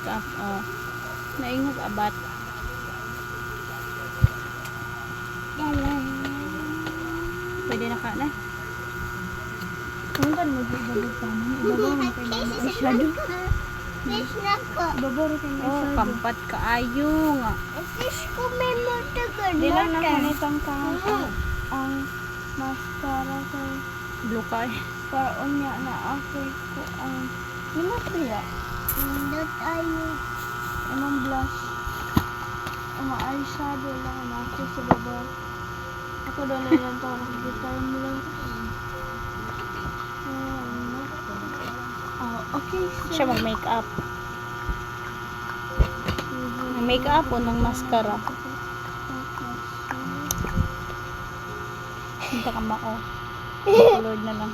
Makeup, oh. Naingog abat. Dala. Pwede na ka na. Kung mo ibabaw pa mo. Ibabaw mo kay mama eyeshadow. Fish na ko. Ibabaw rin kay Oh, eyeshadow. kampat kaayo nga. Fish ko may matagal. Di lang na kanitang tangan ang mascara kay Blue ka eh. para unya na ako'y ko ang lima kaya Nindot ayo. imong blush, ang mga eyeshadow lang na ako sa babaw. Ako daw na lang to nakikita mo lang. Oh, okay, sir. Siya mag-makeup. Mag-makeup o ng mascara. Hindi ka mao. Colored na lang.